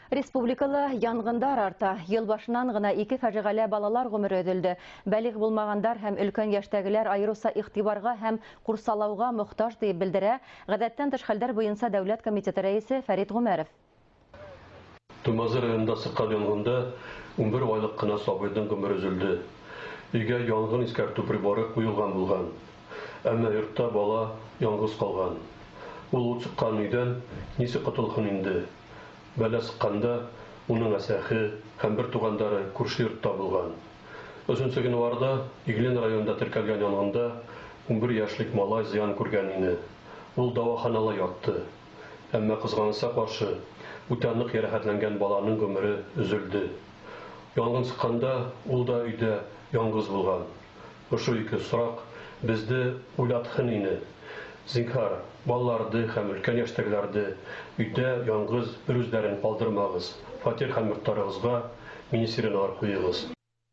Республикала янғындар арта. Йыл башынан ғына ике фажиғәлә балалар ғүмере өҙөлдө. Бәлиғ булмағандар һәм өлкән йәштәгеләр айырыуса иғтибарға һәм ҡурсалауға мохтаж, тип белдерә Ғәҙәттән тыш хәлдәр буйынса дәүләт комитеты рәйесе Фәрит Ғүмәров. Туймазы районында сыҡҡан янғында 11 айлыҡ ҡына сабыйҙың ғүмере өҙөлдө. Өйгә янғын иҫкәртеү приборы ҡуйылған булған. Әммә йортта бала яңғыҙ ҡалған. Ул ут сыҡҡан өйҙән нисек ҡотолһон инде? Бәлә сыҡҡанда уның әсәһе һәм бер туғандары күрше йортта булған. 3 ғинуарҙа Иглин районында теркәлгән янғында 11 йәшлек малай зыян күргән ине. Ул дауаханала ятты. Әммә ҡыҙғанысҡа ҡаршы үтә ныҡ йәрәхәтләнгән баланың ғүмере өҙөлдө. Янғын сыҡҡанда ул да өйҙә яңғыҙ булған. Ошо ике осраҡ беҙҙе уйлатһын ине. Зинһар, балаларҙы һәм өлкән йәштәгеләрҙе өйҙә яңғыҙ бер үҙҙәрен ҡалдырмағыҙ. Фатир һәм йорттарығыҙға мини-сиреналар ҡуйығыҙ.